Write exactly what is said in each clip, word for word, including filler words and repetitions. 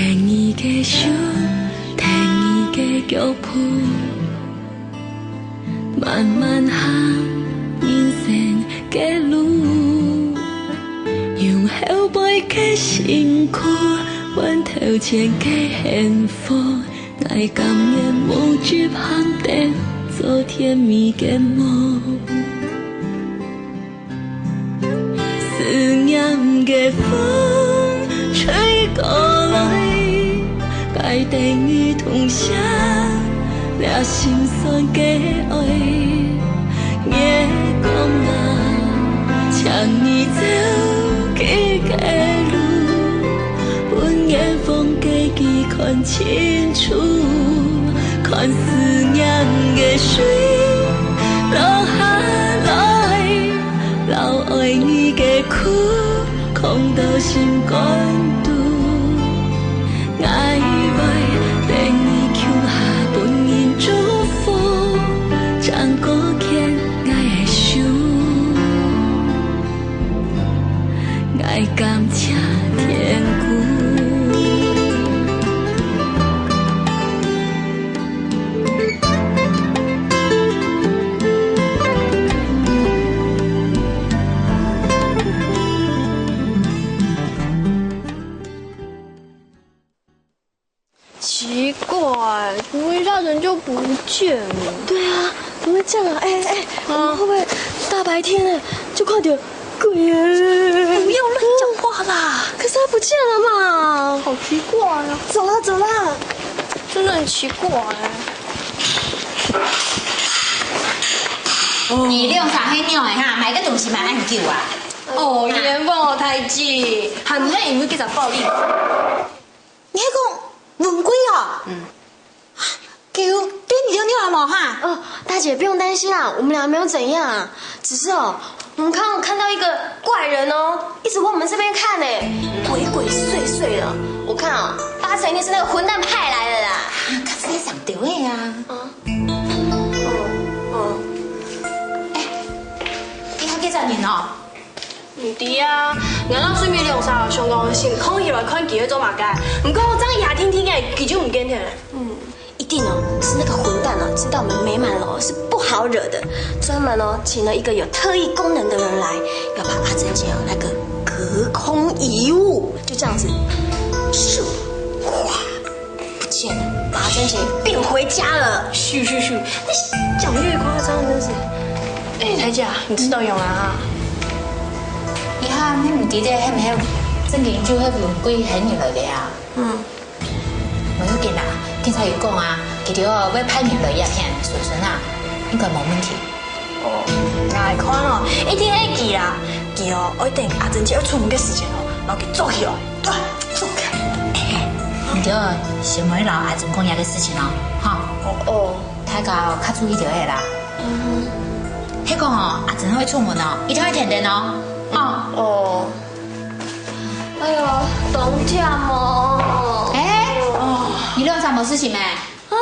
牽你个手，跈你个腳步，慢慢行人生个路。用後背个辛苦，換頭前个幸福。𠊎甘願無執行燈，做甜蜜个夢。 思念个風吹過來，帶等你痛惜，這心酸个愛。月光啊，請你照佢个路，分遠方个佢看清楚，看思念个水流下來。 留愛你个苦，囥到心肝肚。𠊎會等你共下分人祝福，正過牽𠊎个手，𠊎感謝天公。 奇怪，怎么一下人就不见了？对啊，怎么会这样啊？哎，哎，我们会不会大白天的就看到鬼啊？不要乱讲话啦！可是他不见了嘛。好奇怪啊！走了，走了。真的很奇怪欸。你兩儕係仰仔哈？買个東西買恁久啊？哦，冤枉哦，大姊，還毋係因為這隻暴力。 你係講文貴哦？嗯。佢有對你有仰仔無哈？哦，大姐不用擔心啦，我們倆沒有怎樣啊，只是哦，我們剛剛看到一個怪人哦，一直往我們這邊看呢，鬼鬼祟祟的。我看哦，八成一定是那個混蛋派來的啦。啊，較細聲兜仔啊。啊，哦，哦。哎，你還幾隻人哦？ 毋知啊，𠊎摎水妹兩儕想講先囥起來看佢會做麼个，毋過正一下定定仔，佢就毋見忒了。嗯，一定哦，是那個混蛋哦，知道我們美滿樓是不好惹的，專門哦請了一個有特異功能的人來，要把阿珍姐哦那個隔空遺物，就這樣子，咻，嘩， 不見了，把阿珍姐變回家了。咻咻咻，你講越誇張，真是。哎，大姊，你知道尞啊哈？你哈，你毋記得係毋係正經就係文貴喊你來个啊？嗯。無要緊啦，警察有講啊，佢兜會派人來這片搜身啊，應該無問題。 哦，𠊎看哦，一定係佢啦。佢哦，愛等阿珍姐愛出門个時間哦，摎佢捉起來，對，捉起來。你兜先莫摎阿珍講這個事情哦，吼。哦，哦。大家較注意兜仔啦。嗯。係講哦，阿珍會出門哦，一定愛添電哦，吼。哦。哎喲，當忝哦。哎，哦。你兩儕無事情咩？啊？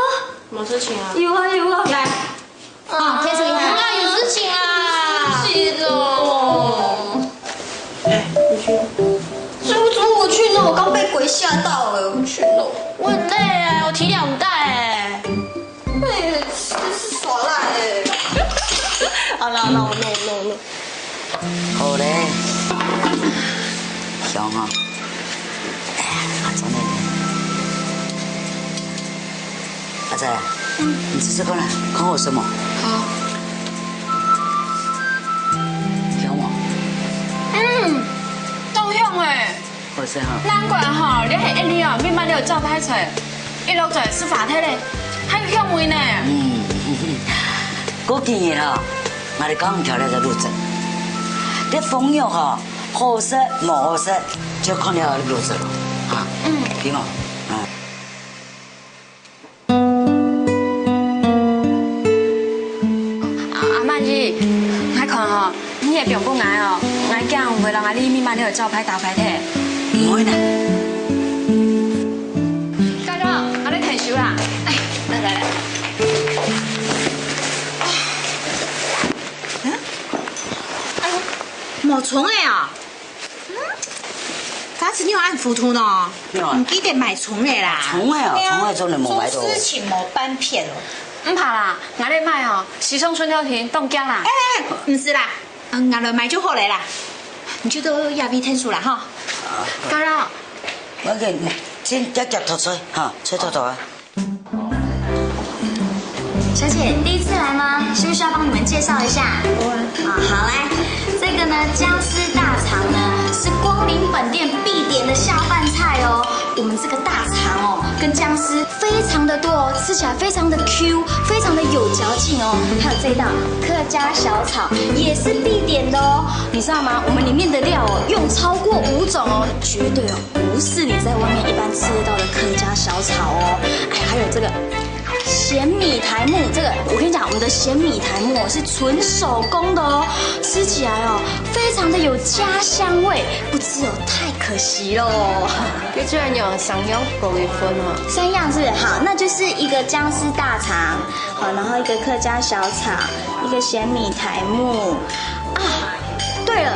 無事情啊。有啊，有啊。來。 啊，天使，你哪有事情啊？是咯。哎，你去。怎么，怎么我去弄？我刚被鬼吓到了，我去弄。我很累哎，我提两袋哎。哎，真是耍赖哎。好了，好了，我弄，我弄，我弄。好嘞，香啊。哎呀，真的。 阿仔，你試試看啦，看好食無？好。香無？嗯，當香欸。好食哈。難怪吼，這係一粒哦，密碼裡有招牌菜，一落嘴係化忒咧，還有香味呢。嗯，過幾日吼，𠊎來教你調這個滷汁。這封肉吼，好食無好食，就看你个滷汁了，哈。嗯。聽無？啊。 啊，阿曼姨，𠊎看吼，你个放分𠊎哦，𠊎驚會摎𠊎哩密碼裡个招牌打壞忒。毋會啦。家長，𠊎來𢯭手啦。哎，來來來。嗯？哎喲，無蟲仔啊！嗯？假使你有恁糊塗呢，有啊。毋記得買蔥仔啦。蔥仔啊，對啊，蔥仔真的無買到。總是尋無半片哦。毋怕啦，𠊎來買哦，西貢春條亭當靚啦。哎，毋使啦，嗯，𠊎來買就好了啦。你就到這位𢯭手啦，吼。啊，好。Kara。OK，先夾夾頭菜，哈，菜頭頭啊。 小姐，第一次來嗎？需不需要幫你們介紹一下？不啊。啊，好，來，這個呢，薑絲大腸呢，是光臨本店必點的下飯菜哦。我們這個大腸哦，跟薑絲非常的多哦，吃起來非常的Q，非常的有嚼勁哦。還有這一道客家小炒，也是必點的哦。你知道嗎？我們裡面的料哦，用超過五種哦，絕對哦，不是你在外面一般吃得到的客家小炒哦。哎，還有這個 鹹米苔目，這個我跟你講，我們的鹹米苔目哦是純手工的哦，吃起來哦非常的有家鄉味，不吃哦太可惜嘍。你居然有三樣各一份哦。三樣是不是？好，那就是一個薑絲大腸，好，然後一個客家小炒，一個鹹米苔目啊。 對了，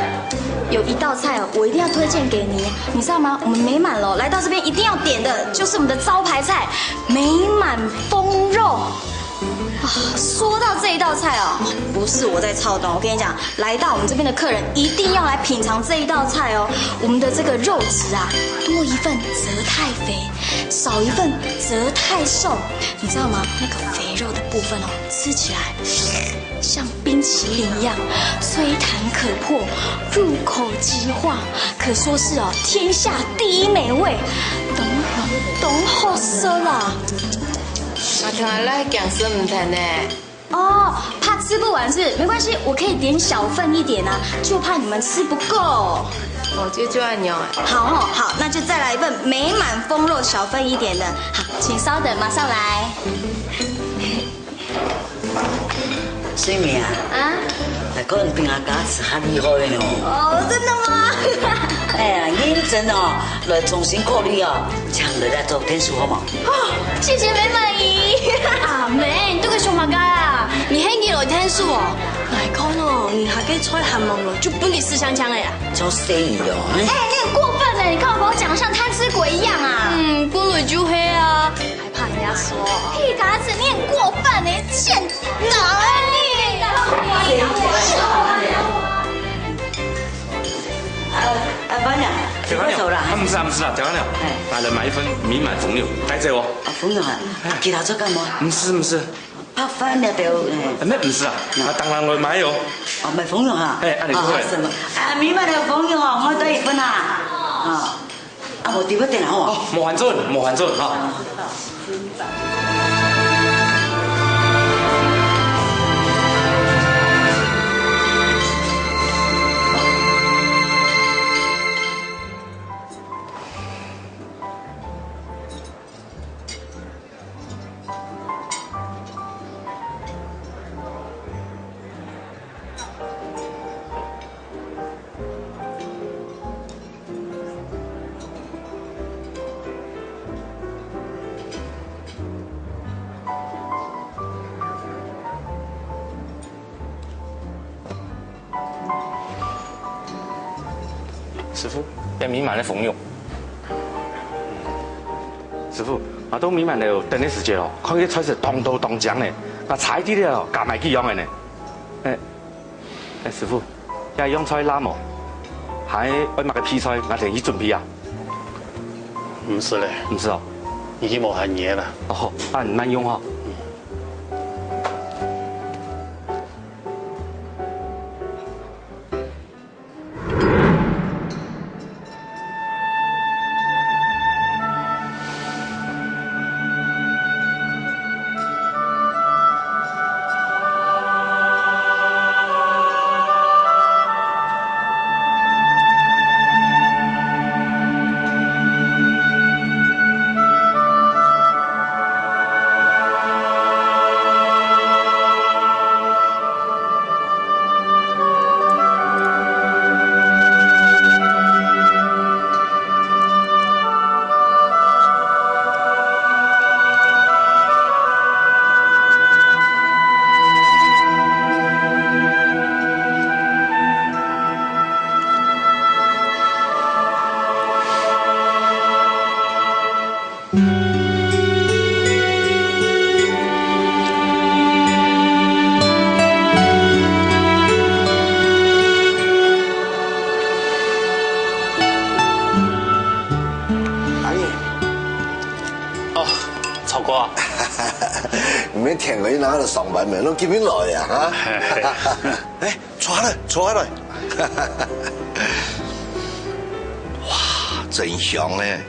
有一道菜哦，我一定要推薦給你，你知道嗎？我們美滿樓來到這邊一定要點的，就是我們的招牌菜——美滿封肉。啊，說到這一道菜哦，不是我在操刀，我跟你講，來到我們這邊的客人一定要來品嚐這一道菜哦。我們的這個肉質啊，多一份則太肥，少一份則太瘦，你知道嗎？那個肥肉的部分哦，吃起來 像冰淇淋一樣吹彈可破，入口即化，可說是哦天下第一美味，當好食啦。啊，聽來驚食毋忒呢。哦，怕吃不完是，沒關係，我可以點小份一點啊，就怕你們吃不夠。哦，就這樣哦。好哦，好，那就再來一份美滿封肉小份一點的。好，請稍等，馬上來。 水妹啊，啊？來看你平常假牙齒較厲害呢。哦，真的嗎？哎呀，認真哦，來重新考慮哦，請你來做店主好無？哦，謝謝美滿姨。阿妹，你在該想麼个啊？你喊佢來店主哦？來看哦，你下个菜還吂來，就分佢死嗆嗆个啊。做生意哦，哎，你很過分呢！你幹嘛把我講得像貪吃鬼一樣啊？嗯，本來就係啊。 還怕人家說？嘿，卡子，你很過分欸，欠打欸你！啊，啊，班長，你快走啦。啊，毋使啊，毋使啊，聽完了。哎。來，來買一份美滿封肉，帶走哦。啊，封肉啊，啊，其他做幹嘛？毋使，毋使。白飯了都，哎。啊，那毋使啊，啊，當然我買哦。哦，買封肉啊。哎，啊，你不會。啊，什麼？啊，美滿的封肉哦，我帶一份啊。啊。 啊，無，對不對啦吼。哦，無閒做，無閒做哈。師傅，這美滿个封肉。師傅，𠊎到美滿樓等个時節哦，看該菜色當多當靚呢，𠊎差一息仔哦，加買幾樣个呢。哎， 哎，師傅，這樣菜罅無？還愛麼个配菜，𠊎先去準備啊。毋使咧。毋使哦。已經無閒个啦。哦，恁慢用哦。好過啊。你們天光日哪有上班咩？攏今晡日來啊，哈？哎，坐下來，坐下來。哇，真香哎！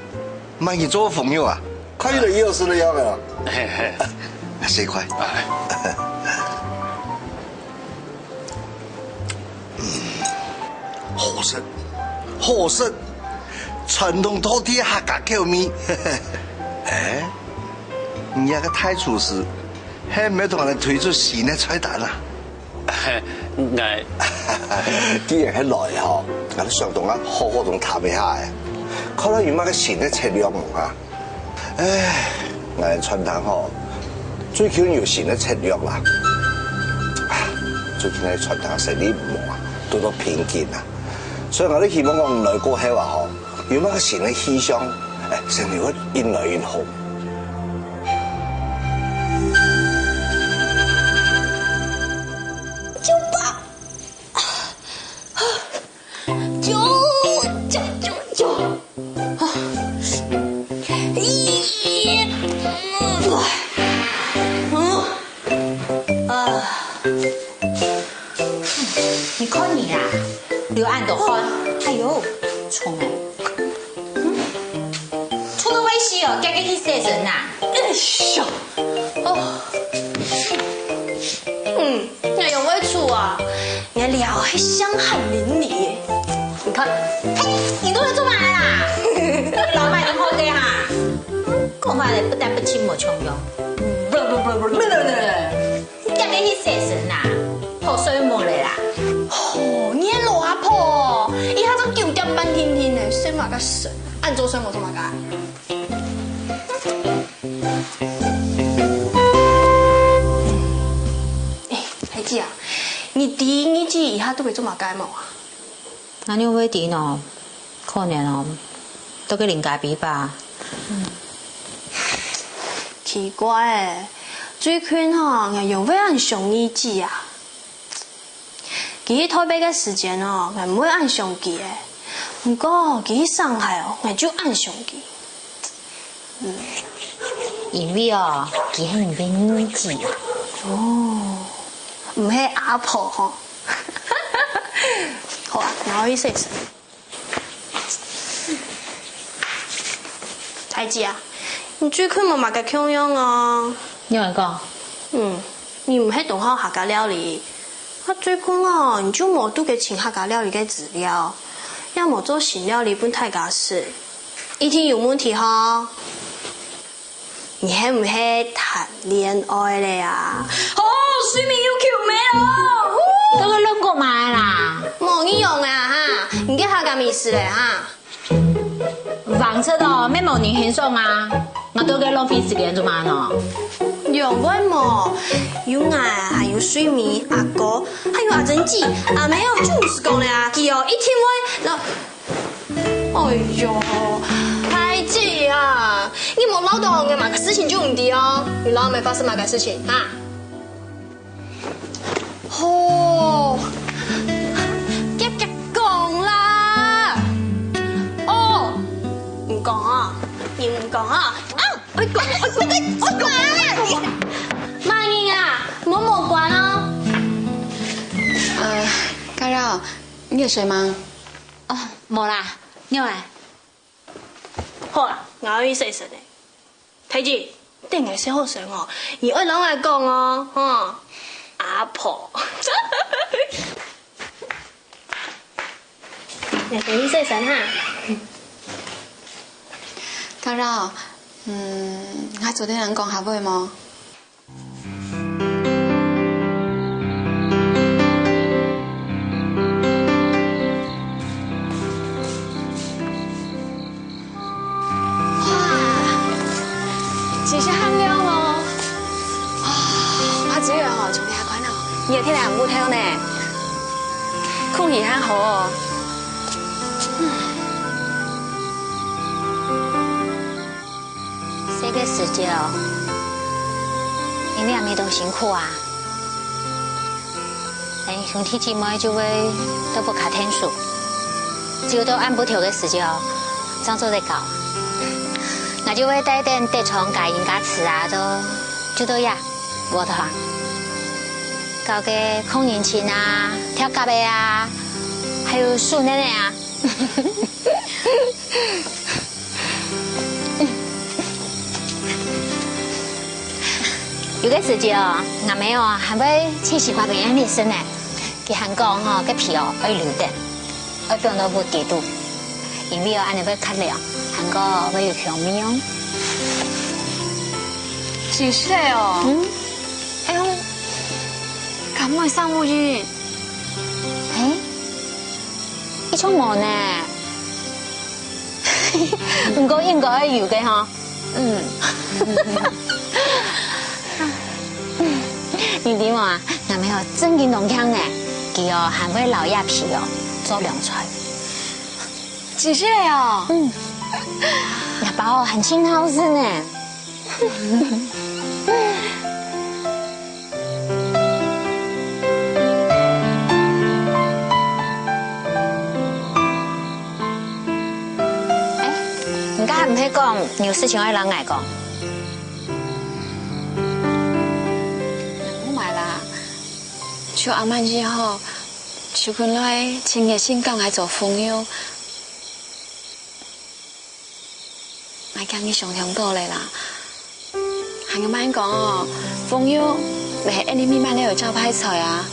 買你做朋友啊？看起來也有食得了啊。嘿嘿。來，食一塊。啊。 好食，好食，傳統道地个客家口味。哎，你這個大廚師，還無同人推出新个菜單啊？𠊎，既然係來吼，𠊎想同你好好同談一下誒，看你有麼个新个策略無啊？ 唉，𠊎个餐廳吼，最近有新个策略啦。最近个餐廳生理毋好啊，堵到瓶頸啊，所以𠊎都希望講來過後啊吼，有麼个新个氣象，哎，生理會越來越好。九八。 九九九九，一，嗯，啊，你看你啊，流恁多汗，哎喲，重哎，嗯，臭到會死哦，趕緊去洗身呐！哎喲，哦，嗯，哎喲，會臭啊！ 你个料係香汗淋漓耶。你看，嘿，你到底做麼个啦？老闆娘好个哈，講話咧不但不清無重樣。不不不不不不不，你趕緊去洗身啦，好睡目咧啦。吼，你个老阿婆哦，一下就九點半定定咧，睡麼个身？恁早睡目做麼个？ 哎，大姊啊，你知你姊這下在該做麼个無啊？𠊎仰會知呢？可能哦，在該鄰家尾吧。奇怪欸，最近吼，𠊎仰會恁想你姊啊？ 佢去臺北个時間哦，𠊎毋會恁想佢欸。毋過佢去上海哦，𠊎就恁想佢。嗯。因為哦，佢係你个二姊啊。哦，毋係阿婆吼。好啊，𠊎愛去洗身。 大姊啊，你最近無麼个共樣哦。仰會講？嗯，你毋係當好客家料理，啊最近哦，你就無在該尋客家料理个資料，也無做新料理分大家食，一定有問題吼。 你係毋係談戀愛咧啊？哦，睡眠有夠咩哦！在該亂講麼个啦？無你樣啊哈，你个客家美食咧哈？橫直哦，乜無人欣賞啊！𠊎在該浪費時間做麼个呢？仰會無？有𠊎，還有睡眠、阿哥，還有阿珍姊、阿妹哦，就毋使講咧啊！佢哦，一定會，哎喲，大姊啊，你無恅著𠊎麼个事情就毋知哦。你恅阿姆發生麼个事情啊？吼，遽遽講啦！哦，毋講啊，你毋講啊？啊，愛講，愛講，愛講！麼人啊？莫無關哦！呃，嘉柔，你有睡嗎？ 哦，無啦，你愛？好啦，𠊎愛去洗身咧。大姊，等𠊎洗好身哦，你愛摎𠊎講哦，吼。阿婆。𠊎先去洗身哈。嘉柔，嗯，𠊎做得同你講下話無？ 哇，真係恁靚哦！啊，𠊎這下吼，從這看哦，熱天還毋透呢，空氣還好哦。嗯。 細个時節哦，因為阿姆當辛苦啊，𠊎兄弟姊妹就會在屋下𢯭手，只有到暗晡頭个時節哦，正做得搞。𠊎 就會帶等得獎个人家食啊，都就到呀，無糖。搞个空人情啊，跳甲个啊，還有樹奶奶啊。有个時節哦，阿姆哦，還會切西瓜皮恁樣食呢。佢還講吼，該皮哦，愛留等。 愛放到屋底肚，因為哦，恁樣會較涼，還過會有香味哦。真係哦。嗯。哎喲，敢會生烏蠅？嘿，一種無呢。毋過應該會有个吼。 嗯。你知無啊，阿姆哦，正經當慶呢，佢哦，還會摎這皮哦，做涼菜。真係个哦。嗯。阿爸哦，還盡好食呢。 哎，你頭下毋係講你有事情愛摎𠊎講？毋係啦，就阿滿姨吼，就近來盡熱心教𠊎做朋友。 𠊎驚你想忒多了啦。還有慢講哦，朋友，毋係恁樣美滿个招牌菜啊。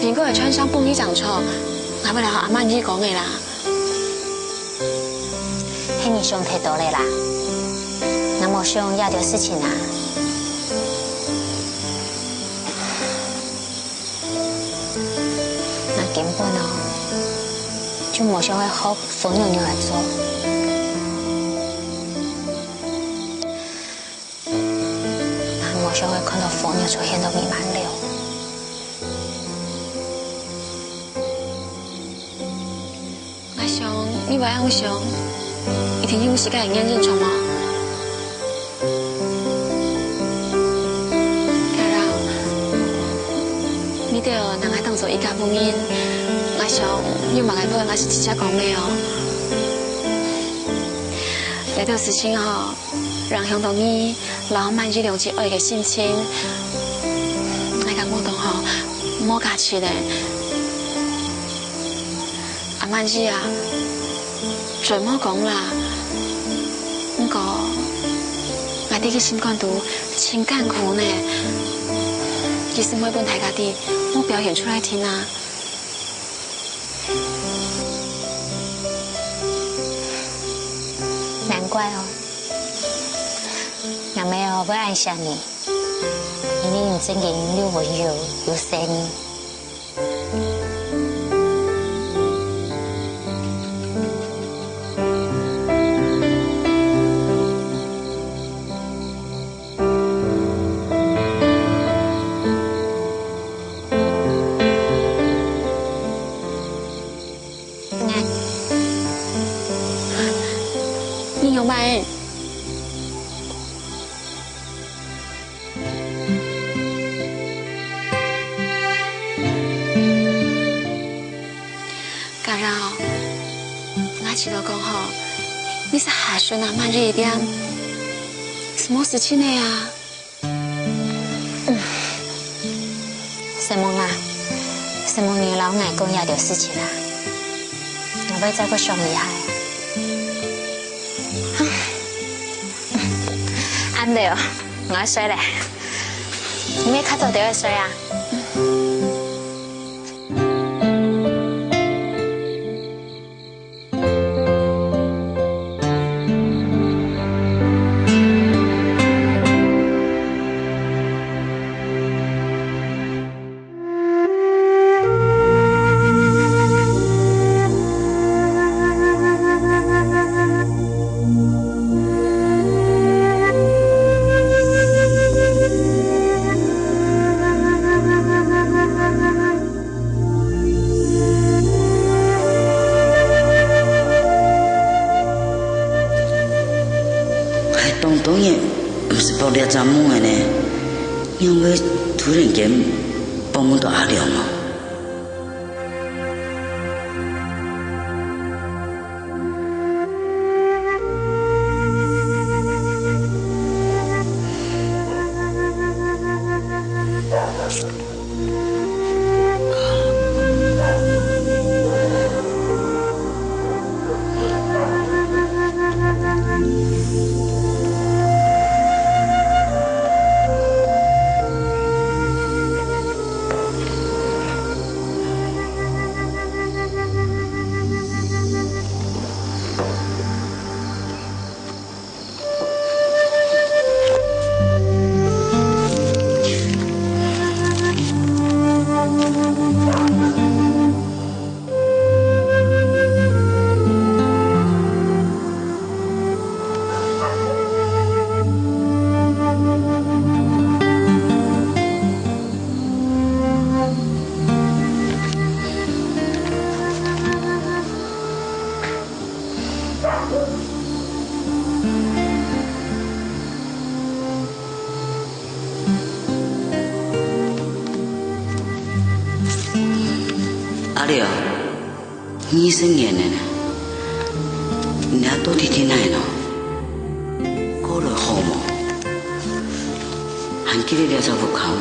如果係穿上風衣正著，𠊎會摎阿滿姨講个啦。係你想忒多了啦，𠊎無想這兜事情啊。 𠊎根本哦，就無想愛學火娘娘來做。𠊎無想愛看到火娘出現到美滿樓。 𠊎想，你會恁樣想，一定有時間會認真著無？Clara，你兜拿𠊎當做一家屋人，𠊎想，有麼个話𠊎係直接講个哦。這兜事情吼， 影響到你摎滿姨兩姊妹个心情，𠊎感覺到吼，無價值咧。阿滿姨啊，嘴無講啦，毋過，𠊎在佢心肝肚盡艱苦呢。佢係毋會分大家知，無表現出來定啊。難怪哦。 阿姆哦，會恁惜你，因為你正經又溫柔又細膩。你有麼个？ Clara，𠊎知道講吼，你係孝順阿滿姨一點，係無事情个啊。承蒙啊，承蒙你摎𠊎講這兜事情啊，𠊎會再過想一下。恁樣哦， 𠊎愛睡咧。你也較早兜仔睡啊。還當多年毋識發這隻夢个呢，仰會突然間發夢到阿良哦？阿廖，二十年了呢，你還到底在哪呢？過來好無？還記得這隻屋下無？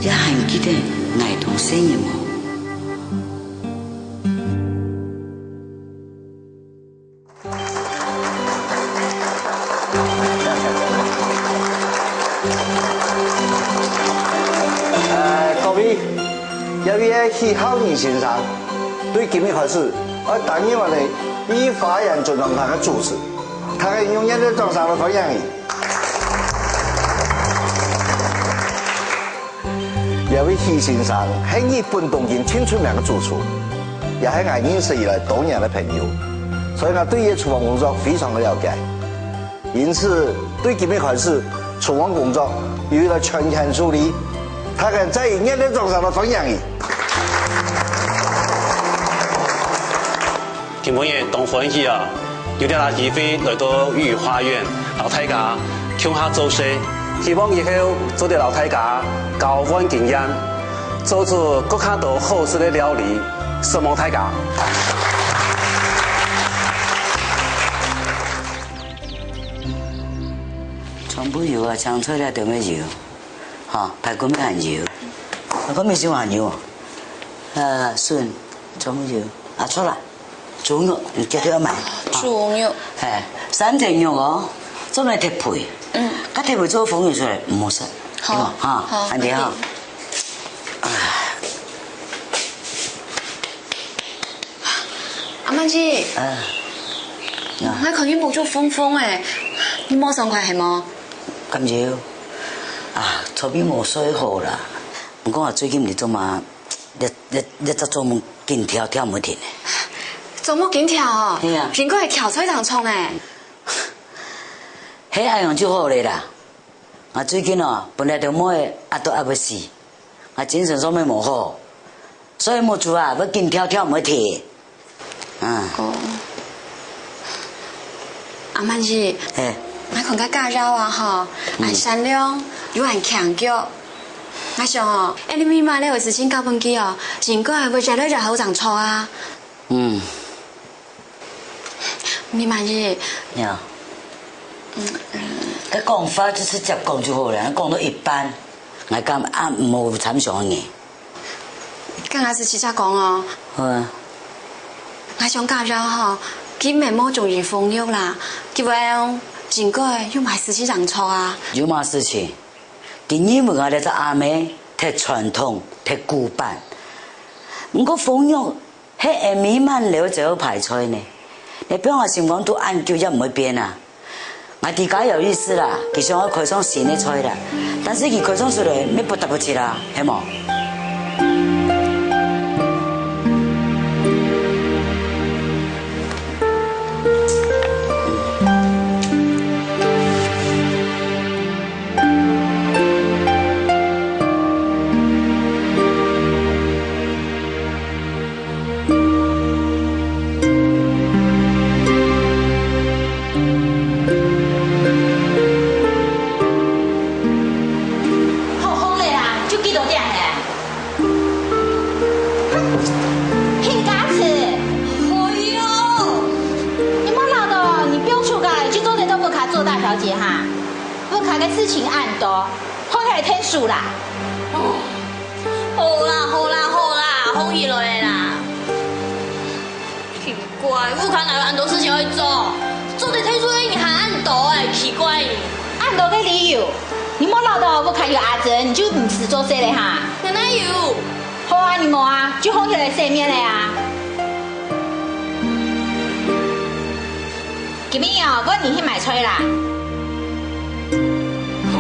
也還記得𠊎當細人無？ 呃，各位，這位係許孝儀先生，對今日開始，愛擔任𠊎等御花園尊長團个主持，大家用熱烈掌聲來歡迎佢。 這位許先生係日本東京盡出名个主廚，也係𠊎認識以來多年个朋友，所以𠊎對佢个廚房工作非常个了解。因此，對今日開始，廚房工作由佢來全權處理，大家再以熱烈掌聲來歡迎佢。 今晡日當歡喜啊，有這下機會來到御花園，摎大家共下做事。希望以後做得摎大家交換經驗，做出更加多好食个料理，承蒙大家。全部有啊，青菜這點乜有，哈，排骨乜還有，排骨米線還有，呃，筍，全部有，啊，出來。 豬肉，你絕對愛買。豬肉。嘿，三層肉哦，做麼个忒肥？嗯。較忒肥做紅肉出來，毋好食。好。對無？哈，好，恁樣哈。OK。阿曼姐，啊。𠊎看你目珠紅紅誒，你無爽快係無？敢有？啊，昨晡無睡好啦。毋過啊，最近你做麼个 這，這，這隻做夢緊跳，跳毋停。做夢緊跳哦？係啊。應該係跳菜當重誒。係恁樣就好咧啦。𠊎最近哦，本來就妹仔壓到壓到死，𠊎精神上面無好，所以目珠啊，會緊跳，跳毋停。 啊。哦。阿曼姨，嘿。𠊎看該家嫂啊吼，嗯。恁善良，又恁強腳。𠊎想哦，恁樣美滿樓个事情交分佢哦，應該會越來越好正著啊。嗯。美滿姨。呀。嗯，嗯。該講話就直接講就好了，講到一半，𠊎敢啊無參詳个。 該𠊎就直接講哦。好啊。𠊎想家嫂吼，佢乜無中意紅肉啦，佢會應該有麼个事情正著啊。有麼个事情？佢認為𠊎這隻阿姆忒傳統、忒古板。毋過紅肉係𠊎美滿樓个招牌菜呢，你放𠊎心肝肚恁久也毋會變啊。 𠊎知佢有意思啦，佢想愛開創新个菜啦，但是佢開創出來，乜不得不食啦，係無？好好咧啦，就幾多點咧？哼，貧家子！哎喲，你莫老到你放暑假就做得到屋下做大小姐哈？屋下个事情恁多，放下來𢯭手啦！好啦，好啦，好啦，放起來啦！奇怪，屋下哪有恁多事情愛做？做得𢯭手个人還恁多欸，奇怪！恁多个理由，你無恅著屋下有阿珍，你就毋使做事了哈？哪有？好啊，你無啊，就放起來洗面了啊！ 今晡日哦，分你去買菜啦。哦，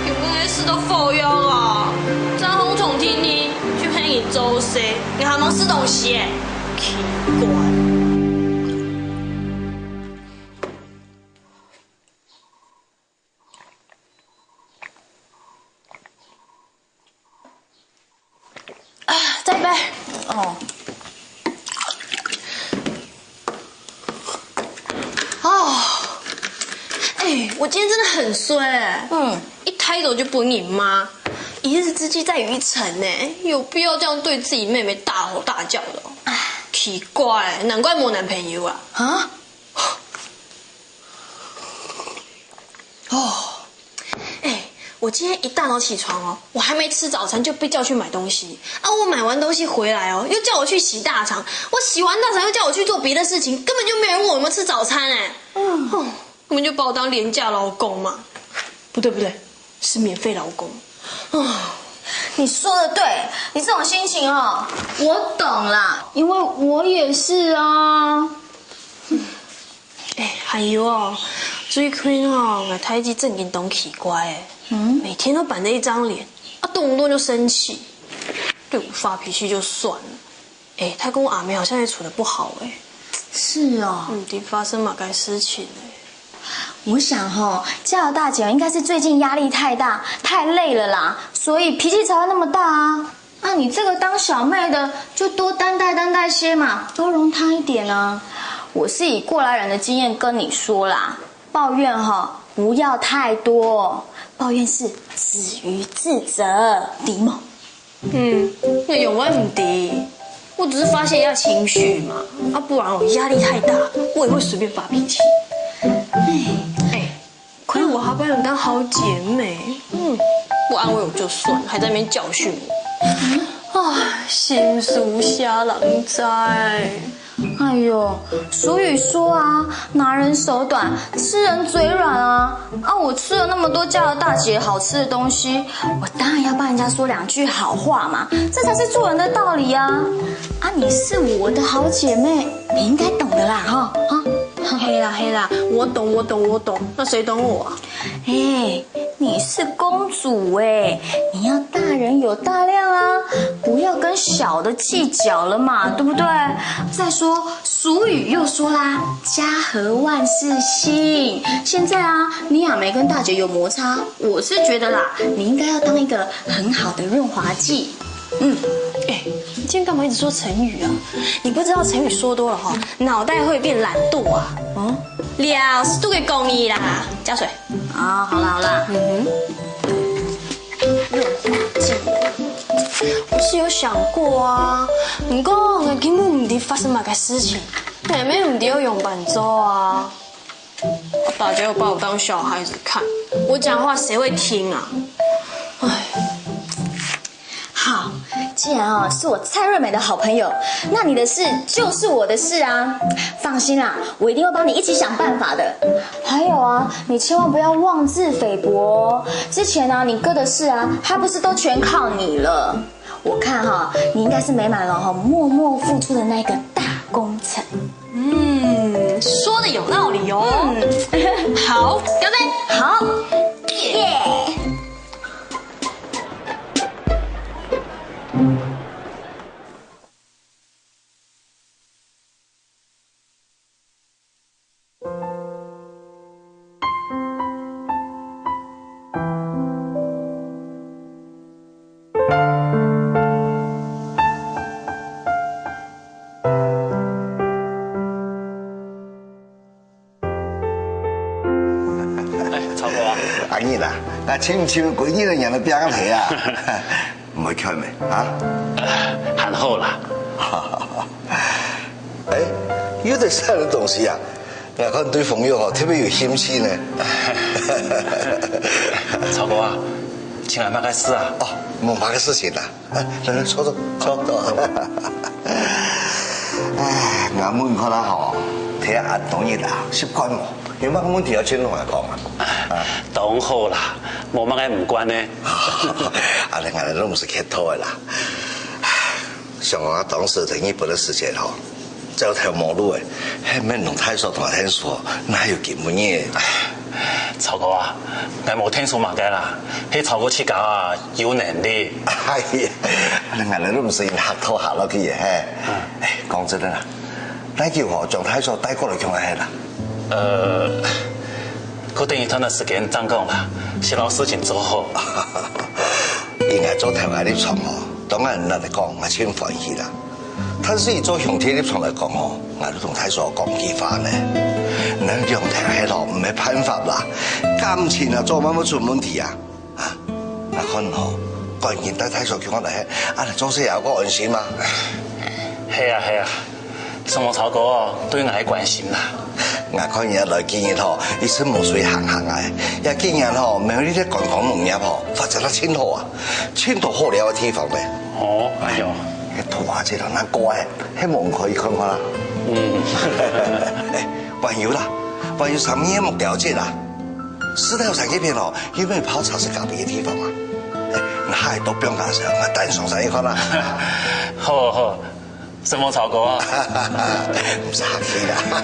今晡日个事都無用哦，正好重聽你，去陪你做事，你還吂食東西耶，奇怪。啊，再一杯。哦。哦，哎，我今天真的很衰哎。嗯。一抬头就分你骂，一日之计在于一晨呢，有必要这样对自己妹妹大吼大叫的哦？哎。奇怪，难怪没男朋友啊。啊？ 哦，哎，我今天一大早起床哦，我还没吃早餐就被叫去买东西。啊，我买完东西回来哦，又叫我去洗大肠。我洗完大肠又叫我去做别的事情，根本就没人问我有没有吃早餐哎。嗯。哦，根本就把我当廉价劳工嘛。不对不对，是免费劳工。哦，你说的对，你这种心情哦，我懂啦，因为我也是啊。 哎，还有哦，最近哦，我大姊正经当奇怪哎，嗯？每天都板着一张脸，啊，动不动就生气，对我发脾气就算了，哎，她跟我阿妹好像也处得不好哎。是哦。嗯，到底发生么个事情哎？我想吼，叫大姐应该是最近压力太大，太累了啦，所以脾气才会那么大啊。 那你这个当小妹的，就多担待担待些嘛，包容她一点啊。我是以过来人的经验跟你说啦，抱怨哈，不要太多，抱怨是止于智者，知无？嗯，你永远毋知，我只是发泄一下情绪嘛，啊，不然我压力太大，我也会随便发脾气。哎，可是我还把你当好姐妹，嗯，不安慰我就算，还在那边教训我。啊，心事啥人知？哎呦，俗语说啊，拿人手短，吃人嘴软啊。啊，我吃了那么多叫了大姐好吃的东西，我当然要帮人家说两句好话嘛，这才是做人的道理啊。啊，你是我的好姐妹，你应该懂的啦，哈，哈。嘿啦嘿啦，我懂我懂我懂，那谁懂我啊？哎，你是公主哎，你要大人有大量啊，不要跟小的计较了嘛，对不对？再说俗语又说啦，家和万事兴。现在啊，你阿妹跟大姐有摩擦，我是觉得啦，你应该要当一个很好的润滑剂。嗯，哎，你今天干嘛一直说成语啊？你不知道成语说多了哈，脑袋会变懒惰啊。哦，老师都给讲你啦，加水。 啊，好啦好啦，嗯哼，润滑剂，我是有想过啊，不过我根本毋知发生么个事情，也毋知要用板做啊。大家又把我当小孩子看，我讲话谁会听啊？唉。 好，既然哦是我蔡瑞美的好朋友，那你的事就是我的事啊。放心啦，我一定会帮你一起想办法的。还有啊，你千万不要妄自菲薄哦。之前啊，你哥的事啊，还不是都全靠你了？我看哈，你应该是美满楼哈默默付出的那个大功臣。嗯，说的有道理哦。嗯，好，干杯！好，耶！哎，曹哥啊。阿義啦，𠊎親像歸日个人个病體啊，毋會看咩啊？還好啦。哎，有在食个東西啊？ 𠊎看對朋友吼特別有興趣呢。曹哥啊，請來麼个事啊？哦，無麼个事情啦。啊，來來，坐坐，坐坐。哎，𠊎問你看啦吼，聽恁多日啦，習慣無？有麼个問題愛請同𠊎講啊？當好啦，無麼个毋慣呢。啊，你𠊎都毋使客套个啦。想啊，當時在日本个時節吼， 走投無路誒，係毋係同大嫂同𠊎𢯭手，哪有今晡日？曹哥啊，𠊎無𢯭手麼个啦，係曹哥自家啊有能力。哎呀，𠊎兜都毋使用客套下落去誒，嘿。哎，講真个啦，哪久吼將大嫂帶過來共下係啦？呃，過等一段个時間正講啦，先摎事情做好。以𠊎做頭家立場吼，當然恁樣講，𠊎盡歡喜啦。 但是以做兄弟立場來講吼，𠊎都同大嫂講句話呢。你兩儕係咯，毋係辦法啦，感情啊，做麼个出問題啊？啊，𠊎看吼，趕緊帶大嫂去看來，恁樣做事也較安心嘛。係啊係啊，承蒙曹哥對𠊎个關心啦。𠊎看你來幾日吼，一直無水行行啊，也幾年吼，無你在觀光農業吼，發展得盡好啊，盡多好尞个地方咧。哦，哎喲。 該拖鞋仔咯，難怪，係無人可以看看啦。嗯。哎，還有啦，還有三義个木條街啦，獅頭山該片哦，有無泡茶係咖啡个地方啊？哎，𠊎還多放假時，𠊎帶你上山去看啦。好好，承蒙曹哥啊。毋使客氣啦。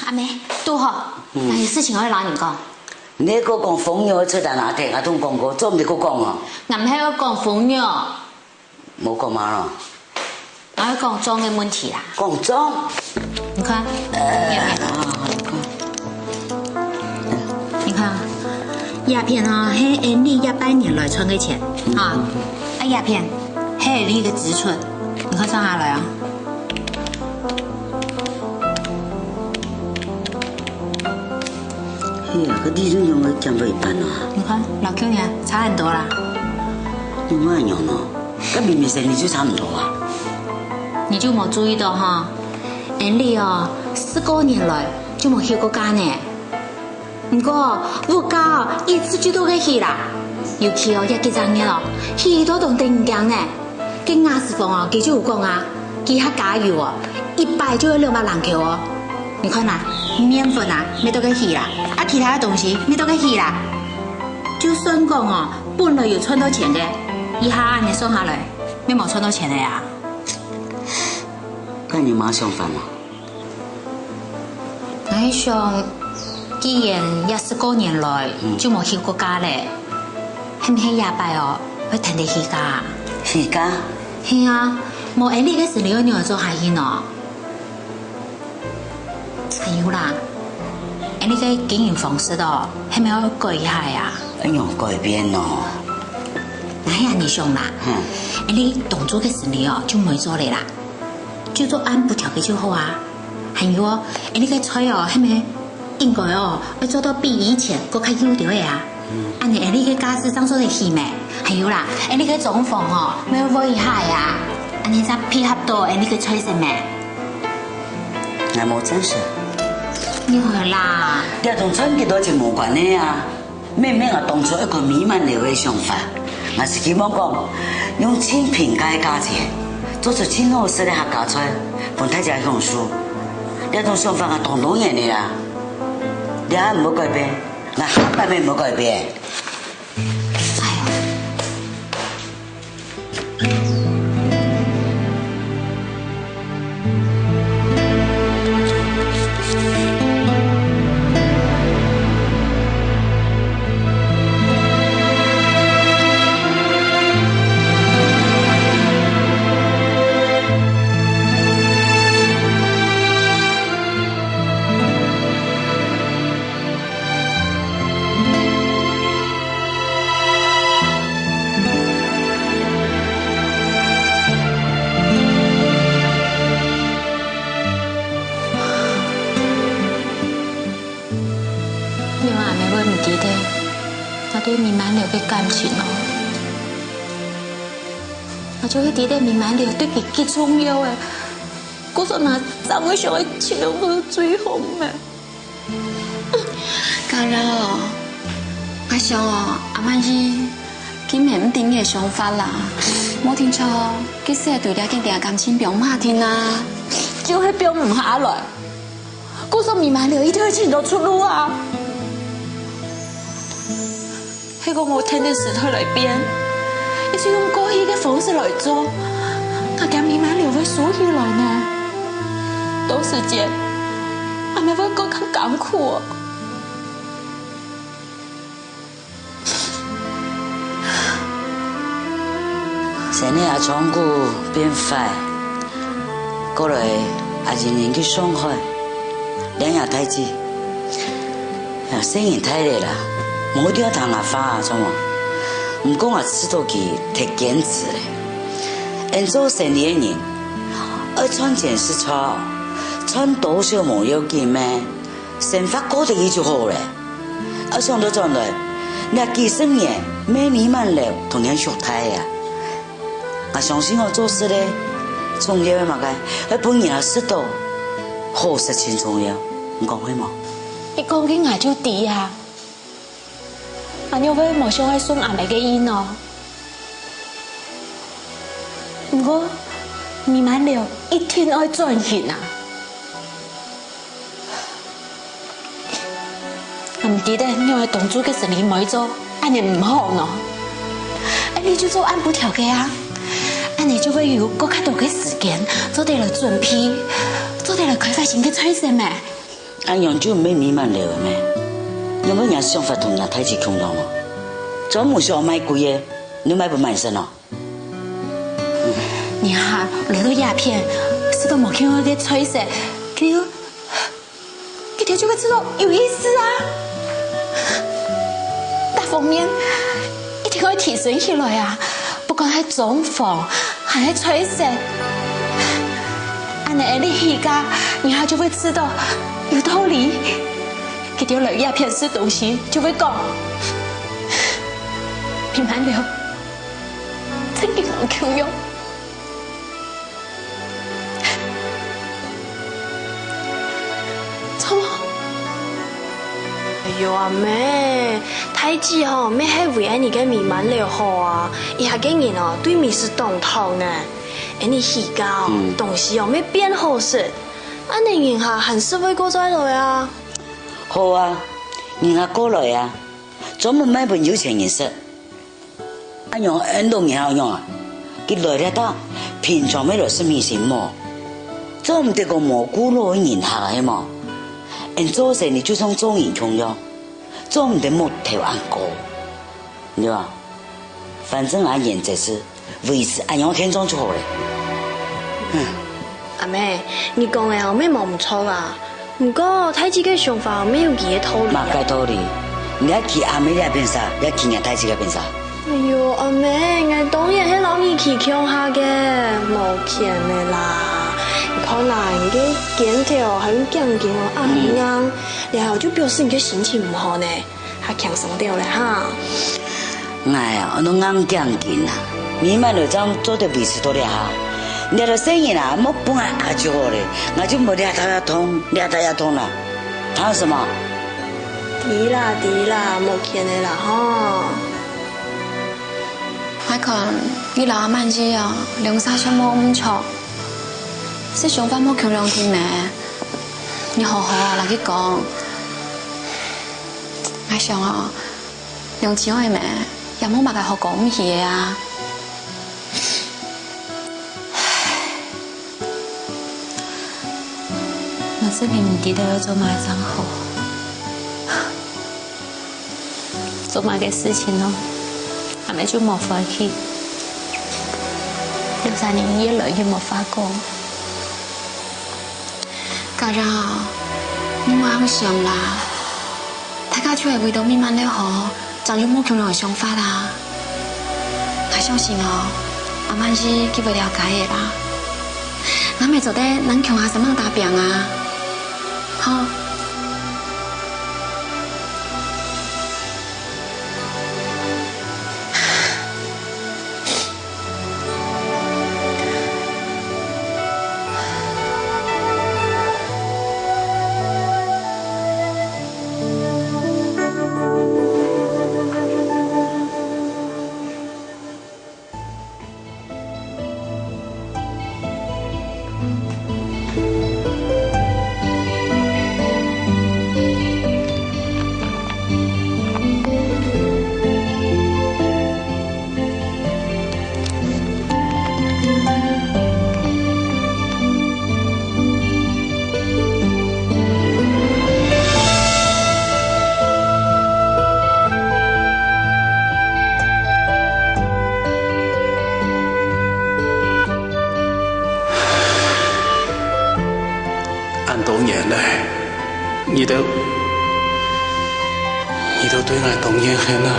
阿妹，堵好，嗯。𠊎有事情愛摎你講。你係講紅肉个菜單啊，對，𠊎同你講過，做毋得過講哦。𠊎毋係愛講紅肉。無講麼个咯？𠊎愛講帳个問題啦。講帳？你看，呃，這片。啊，好，你看。 你看啊，這片哦，係Andy這半年來賺个錢，哈。啊，這片係Andy个支出，你看算下來啊。係啊，該利潤仰會減到一半啊？你看，摎舊年差很多啦。仰會恁樣呢？該明明生理就差毋多啊。你就無注意到哈，Andy哦，十過年來就無休過假呢。 毋過，物價哦，一直就在該起啦。尤其哦，這幾隻月哦，起到當得人驚呢。該瓦斯房哦，佢就有講啊，佢客家油哦，一擺就愛兩百零箍哦。你看啊，麵粉啊，乜在該起啦，啊，其他个東西乜在該起啦。就算講哦，本來有賺到錢个，這下恁樣算下來，乜無賺到錢个啊。該你有麼想法無？ 𠊎想，既然這十過年來，嗯。就無休過假咧，係毋係這擺哦，會跈等休假啊？休假？係啊，無Andy个生理愛仰般做下去呢？還有啦，Andy个經營方式哦，係毋係愛改一下啊？愛仰改變呢？𠊎係恁樣想啦，嗯。Andy當做个生理哦，就毋會做咧啦。 就做恁樣調个就好啊。還有哦，𠊎俚个菜哦，係毋係應該哦，愛做到比以前更加優質个啊？嗯。恁樣𠊎俚个價數正做得起咩？還有啦，𠊎俚个裝潢哦，愛換一下个啊？恁樣正配合到𠊎俚个菜色咩？𠊎無贊成。你好啦。這同賺幾多錢無關係啊。 明明𠊎當初一個美滿樓个想法，𠊎係希望講，用盡平價个價錢，做出盡好食个客家菜，分大家享受。這種想法𠊎當多年了啦，這下毋會改變，𠊎下擺乜毋會改變。哎喲，對美滿樓个感情哦，𠊎就會知得美滿樓對佢幾重要誒。故所𠊎正會想愛尋到佢最好咩？家樂，𠊎想哦，阿曼姨，佢明毋知你个想法啦。無定著，佢實在對這个感情放毋下定啊。就係放毋下來。 故所美滿樓一定會尋到出路啊！係講𠊎跈等時代來變，一直用過去个方式來做，𠊎驚美滿樓會輸起來呢。到時節，𠊎姆會過較艱苦哦。 先个阿昌哥變壞，過來阿英英去上海，領阿大姊。啊，細人大了啦，無一定愛聽𠊎話啊，著無？毋過𠊎試著佢忒堅持了。𠊎做生理个人，愛賺錢係著，賺多少無要緊咩？ 生活過得去就好了。啊，想著轉來，這幾十年，美滿樓同𠊎畜大啊。𠊎相信𠊎做事个，重要个麼个，愛分人家食著，好食盡重要，你講係無？你講个𠊎就知啊。 𠊎仰會無想愛順阿姆个意呢？毋過，美滿樓一定愛轉型啊！𠊎毋知得仰會當初个生理無做，恁樣毋好呢？恁樣就做恁不調个啊！恁樣就會有過較多个時間，做得來準備，做得來開發新个菜色咩？ 恁樣就毋係美滿樓了咩？仰會若想法同若大姊共樣哦？專門想賣貴个，你賣分滿身哦？你哈，來到這片，食著無共樣个菜色，佢兜，佢兜就會試著有意思啊！各方面一定愛提升起來啊！ 不管係裝潢，還係菜色，恁樣𠊎俚起價，人家就會試著有道理。佢兜來這片食東西，就會講：「美滿樓，真經無共樣。」 著無？哎喲，阿姆，大姊吼，乜係為𠊎俚个美滿樓好啊！這下个人哦，對美食當討呢。𠊎俚起價哦，嗯。東西哦，乜變好食。恁樣人客還係會過再來啊。好啊，人客過來啊，專門賣分有錢人食。 恁樣𠊎俚人客仰啊？佢來這搭，平常乜來食米心無？做毋得講無顧老个人客啊，係無？𠊎俚做生理就像做人共樣，做毋得目頭恁高，對吧？反正𠊎原則係維持恁樣个現狀就好了。嗯。 阿姆，你講个哦，乜無毋著啊。毋過，大姊个想法乜有佢个道理啊。麼个道理？你愛企阿姆這片儕，也企若大姊這片儕？哎喲，阿姆，𠊎當然係摎你企共下个，無權个啦。你看啊，你个肩頭還有頸根哦，恁硬，然後就表示你个心情毋好呢。 較輕鬆兜了哈。𠊎啊，安到硬頸根啊，美滿樓正做得維持到這下。你兜細人啊，莫分𠊎壓就好了，𠊎就無這搭也痛，這搭也痛啦。還有什麼？知啦，知啦，無譴了啦吼。𠊎看，你摎阿滿姨啊，兩儕相無毋著，係想法無共樣定呢。你好好啊，摎佢講。 𠊎想哦，兩姊妹乜也無麼个好過毋去个啊。𠊎實在毋知得愛做麼个正好，做麼个事情哦，阿姆就無歡喜，兩儕人越來越無話講。 家樂，你莫恁想啦，大家就係為著美滿樓好，正有無共樣个想法啦。𠊎相信哦，阿滿姨佢會了解个啦。𠊎乜做得摎你共下煞猛打拚啊，好。你兜，你兜對𠊎當怨恨啊！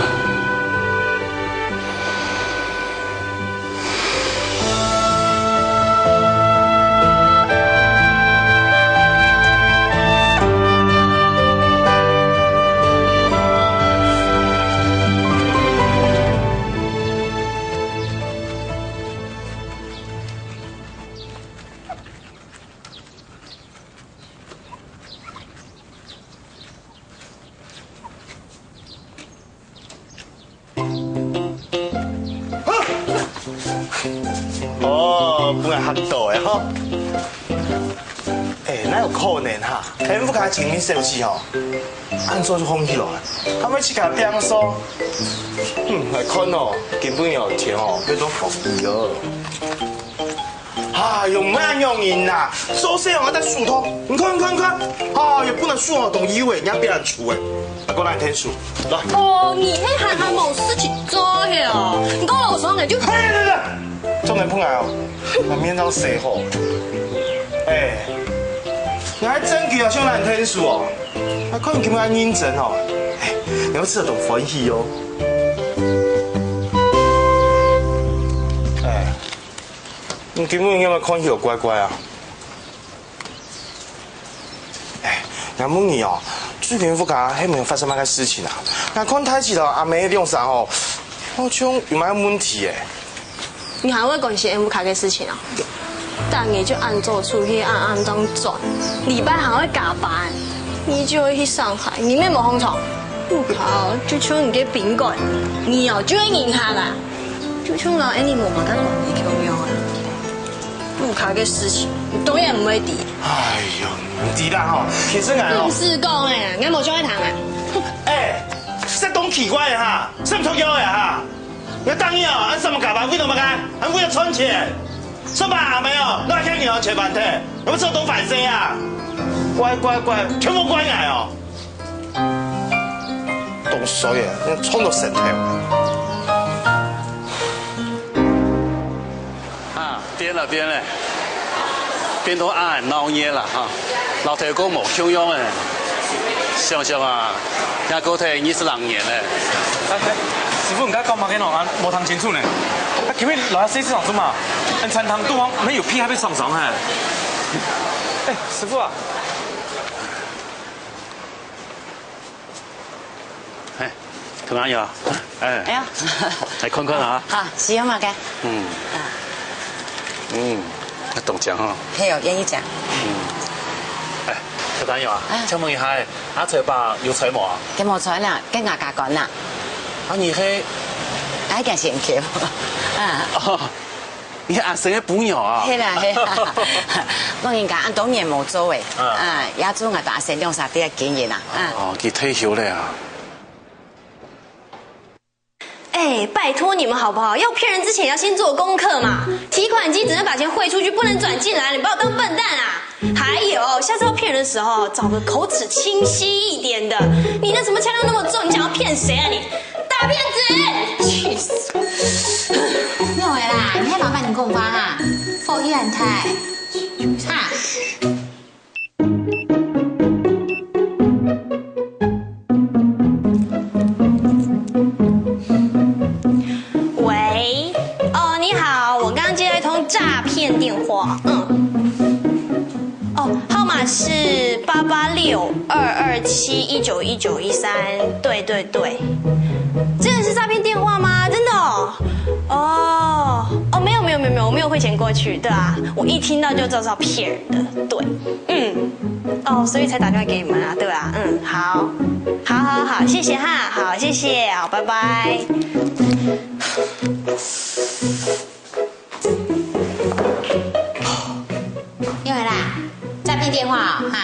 哦，分𠊎嚇著了吼。欸，哪有可能哈？𠊎屋下清明小姐吼，恁早就䟘起來，還會自家變數。嗯，𠊎看哦，今晡日哦，天哦，要到紅雨哦。 哎喲，毋愛恁樣人啦，做事愛戴手套。你看，你看，你看，哎喲，不能輸哦，同以為人家別人輸誒。啊，過來𢯭手，來。哦，你係還還無事情做係哦？你講老實話就，嘿，對對對，重點碰來哦，把面罩洗好。哎，你還真久啊，想來𢯭手哦？啊，看你今日恁認真哦，哎，你要吃得當歡喜哦。哎。 你今晡日仰會看起來怪怪啊？哎，𠊎問你哦，最近屋下係無發生麼个事情啊？𠊎看大姊摎阿姆兩儕哦，好像有麼个問題誒。你還會關心𠊎屋下个事情啊？逐日就恁早出去，暗暗正轉，禮拜還會加班，你就會去上海，你乜無䟘床。屋下就像你个賓館，你哦就係人客啊。 就像摎𠊎無麼个關係共樣啊。屋下个事情，你當然毋會知。哎喲，毋知啦吼，其實𠊎哦，毋使講誒，𠊎無想愛聽啊。哎，這當奇怪个哈，這毋重要个哈。你當然哦，恁麼个加班，為了麼个？還為了賺錢。上班阿姆哦，哪有向你要錢飯忒？你們這種反省啊？乖乖乖，全部怪𠊎哦。 當衰誒，創到神頭。啊，變了變了，變到恁鬧熱了哈，摎頭過無共樣誒。想想啊，也過忒二十零年了。哎，哎，師傅，你剛剛講麼个喏？啊，無聽清楚呢。啊，今日來西市場做麼？恁餐廳肚項乜有別个廠商哈？哎，師傅啊。 哎，同阿友啊，哎，哎呀，來看看啊。好，使用麼个？嗯，啊，嗯，當靚吼。係哦，願意講。嗯，哎，同阿友啊，哎，請問一下，阿財伯有在無啊？佢無在啦，佢外家官啦。啊，你係？哎，佢先去。啊。哦， 你阿生个餔娘啊？係啦，係啦。老人家恁多年無做誒，啊，也做𠊎搭阿生兩儕个經營啊，啊。哦，佢退休了啊。哎，拜託你們好不好？要騙人之前要先做功課嘛。提款機只能把錢匯出去，不能轉進來，你把我當笨蛋啊？還有，下次要騙人的時候，找個口齒清晰一點的。你那什麼腔調那麼重，你想要騙誰啊你？ 大騙子！氣死我！沒有啦，你還麻煩你跟我發哈，佛一蘭泰，哈。喂，哦，你好，我剛剛接到一通詐騙電話，嗯。 哦，號碼是八八六二二七一九一九一三。對對對，真的是詐騙電話嗎？真的哦？哦哦，沒有沒有沒有沒有，我沒有匯錢過去。對啊，我一聽到就知道是要騙人的。對，嗯，哦，所以才打電話給你們啊，對啊，嗯，好，好好好，謝謝哈，好，謝謝，好，拜拜。 又來啦，詐騙電話哦，哈。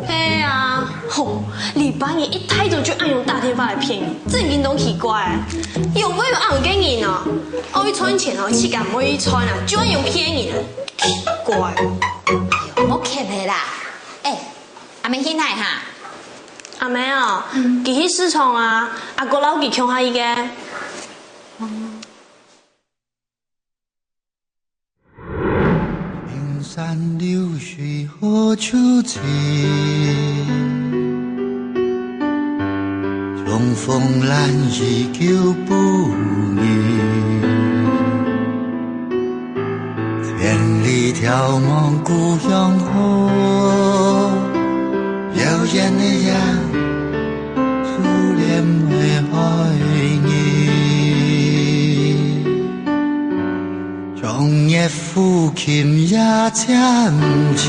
係啊，吼，禮拜日一大早就恁樣打電話來騙人，正經當奇怪。有無有恁樣个人哦？愛去賺錢哦，自家毋會去賺啊，就恁樣騙人啊，奇怪。莫騙了啦，哎，阿妹去哪哈？阿妹哦，佢去市場啊，阿哥摎佢共下去个。 平山流水好手情。风风兰依旧不移，千里眺望故乡好，遥远的呀，初恋的爱你。长夜 抚琴夜渐静，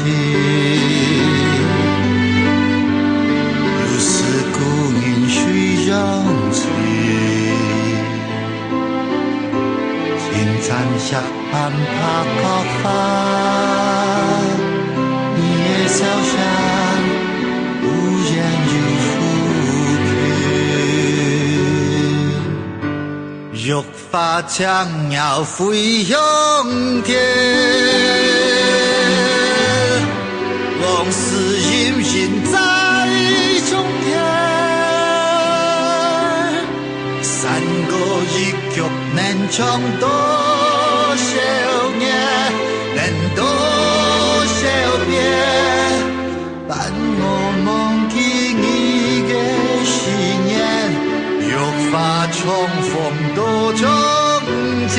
又是故人水中情。青山石畔白角花，你的笑声忽远又忽近。 玉发轻摇飞向天，往事隐隐在中间。山歌一曲能唱多少年，能多少遍。 伴我忘记你的思念，玉发重逢多从前。